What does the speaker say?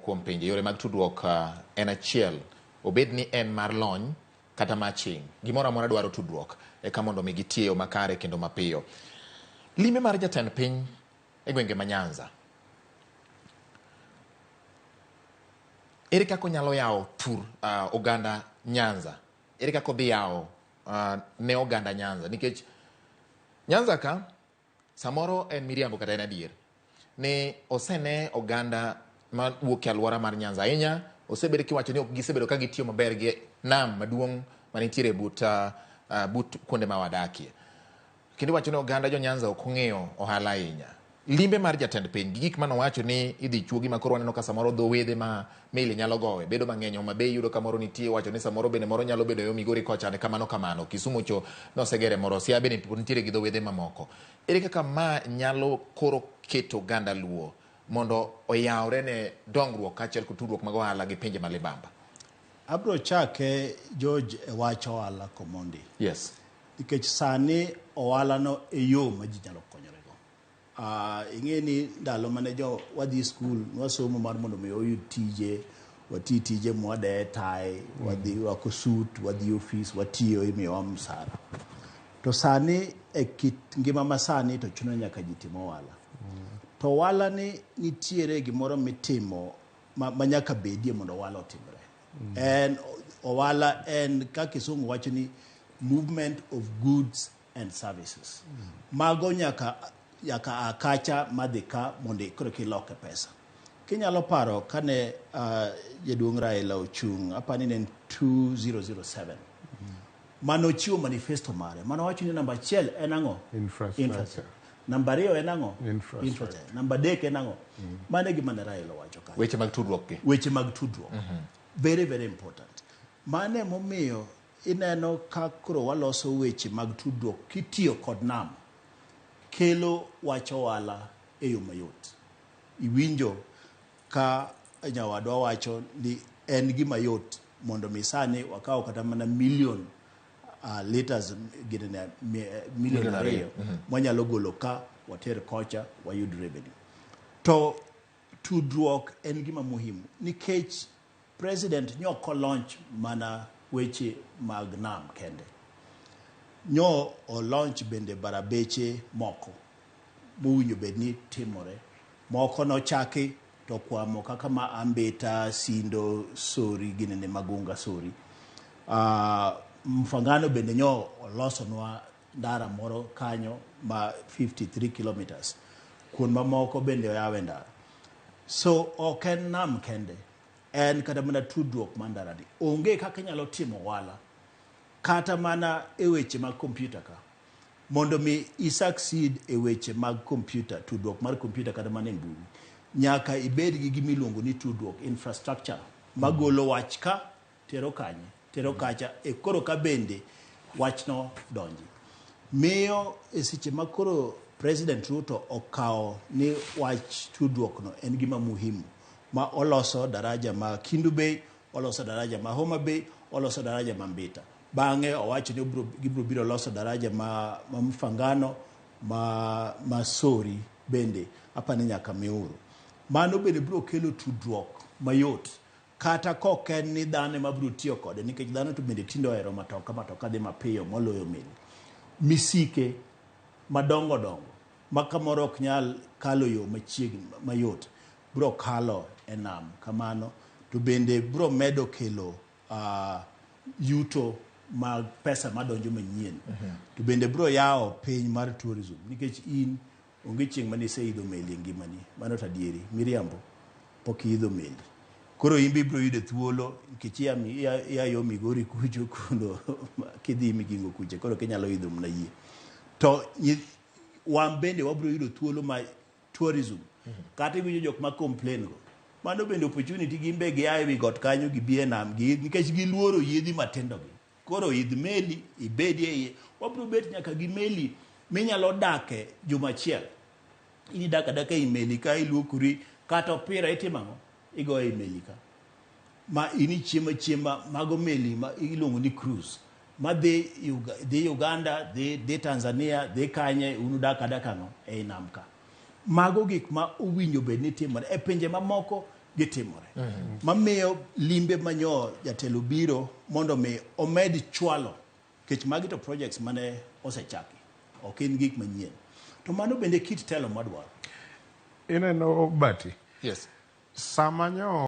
kuom pinje, yore mag tudruok en achiel, obed ni en mar lony kata mar ching'. Gimoro amora dwaro tudruok eka mondo mi gitie yo makare kendo mapiyo. Limbe mar jatend piny e gwenge ma Nyanza. Ere kaka onyalo yawo tur oganda Nyanza? Ere kaka odhi yawo ne oganda Nyanza? Nikech Nyanza ka samoro en miriambo kata en adier ni osene oganda ma wuok e alwora mar Nyanza ahinya osebed kiwacho ni ok gisebedo ka gitiyo maber gi nam maduong' manitiere but, but kuonde ma wadakie. Kendo iwacho ni oganda jo Nyanza ok ong'eyo ohala ahinya. Limbe mar jatend piny gi gik manowacho ni idhi chuogi ma koro waneno ka samoro dho wedhe ma meli nyalo gowe bedo mang'eny. Homa Bay iyudo ka moro nitie, iwacho ni samoro bende moro nyalo bedo yo Migori kocha ne kamano kamano. Kisumu cho nosegere moro, Siaya bende pod nitiere gi dho wedhe mamoko. Ere kaka ma nyalo koro keto oganda Luo mondo oyawre ne dongruok kaachiel kod tudruok mag ohala gi pinje ma libamba? Abro chake George e wach ohala Komondi. Yes. Nikech sani ohalano e yo ma ji nyalo konyorego. Ing'e ni ndalo mane jo wadhi skul nwasomo mar mondo mi oyud tije, wati tije mwadeye tai, wadhi rwako suit, wadhi ofis, watiyo imiyowa msara. To sani e kit ngima masani to chuno nyaka ji tim ohala. To ohala ni nitiere gimoro mitimo ma nyaka bedie mondo ohala otimre. En ohala en kaka kisungu wacho ni movement of goods and services. Mago nyaka a kacha madhi ka mondo koro kiloke pesa. Kinyalo paro kane jaduong' Raila ochung', apani ne en 2007. Manochiwo manifesto mare. Manowacho ni namba achiel en ang'o? Infrastructure. Namba ariyo en ang'o? Infrastructure. Namba adek en ang'o? Mano e gima ne Raila owacho kanyo. Weche mag tudruok gi. Weche mag tudruok. Very, very important. Mano emomiyo ineno ka koro waloso weche mag tudruok kitiyo kod nam kelo wach ohala e yo mayot. Iwinjo ka nyawadwa wacho ni en gima yot mondo mi sani wakaw kata mana million liters ginene, million ariyo mwanyalo golo ka water kocha wayud revenue. To tudruok en gima muhimu nikech president nyo ok launch mana weche mag nam kende. Nyo o launch bende barabeche moko mowinjo bed ni timore. Moko nochaki to kwamo kaka ma Ambita, Sindo, Sori, ginene Magunga, Sori. Mfangano bende nyo olosonwa ndara moro kanyo ma 53 kilometers. Kuond mamoko bende oyawe ndara. So ok en nam kende, en kata mana tudruok mar ndara ni. Onge kaka inyalo timo ohala kata mana e weche mag kompyuta ka. Mondo mi i succeed e weche mag kompyuta, tudruok mar kompyuta kata mana e mbui, nyaka ibed gi gima iluongo ni tudruok infrastructure magolo wach ka tero kanye, tero kacha, e koro ka bende wachno donji. Miyo e seche ma koro President Ruto okawo ni wach tudruok no en gima muhimu, ma oloso daraja ma Kendu Bay, oloso daraja ma Homa Bay, oloso daraja ma Mbita. Bang'e owacho ni gibiro biro loso daraja ma Mfangano, ma Sori bende, apani nyaka Miuru. Mano bende biro kelo tudruok mayot, kata kok en ni dhano ema biro tiyo kode, nikech dhano to bende tinde ohero matoka, matoka dhi mapiyo moloyo meli. Misike madongo dongo ma kamoro ok nyal kalo yo machiegni mayot biro kalo e nam kamano, to bende biro medo kelo yuto mag pesa madonjo manyien. To bende biro yawo piny mar tourism, nikech in onge chieng' mane iseidho meli e ngimani, mano to adieri, miriambo, pok iidho meli. Koro in be ibiro yudo thuolo nikech ia yo Migori kucho kuno kidhi Migingo kucho, koro kinyalo idho mana yie. To wan bende wabiro yudo thuolo ma tourism. Kata iwinjo jok ma complain go. Mano bende opportunity gin be gia e wi got kanyo gibi e nam gi nikech giluoro yiedhi matindo gi. Koro idh meli ibedie iye. Wabiro bet nyaka gi meli minyalo dake juma achiel. In idak adaka ei meli ka iluokori kata opira itimo ang'o? Igoyo ei meli ka. Ma in ichiemo achiema mago meli ma iluongo ni cruise. Ma dhi Uganda, dhi Tanzania, dhi kanye, un udak adaka ang'o? Ei nam ka. Mago gik ma owinjo bed ni timore. E pinje mamoko Gitimore. Mamiyo limbe manyo jatelo biro mondo mi omed chwalo nikech magi to projects mane osechaki ok en gik manyien. To mano bende kit telo madwaro. Ineno Bati, Yes. sama nyo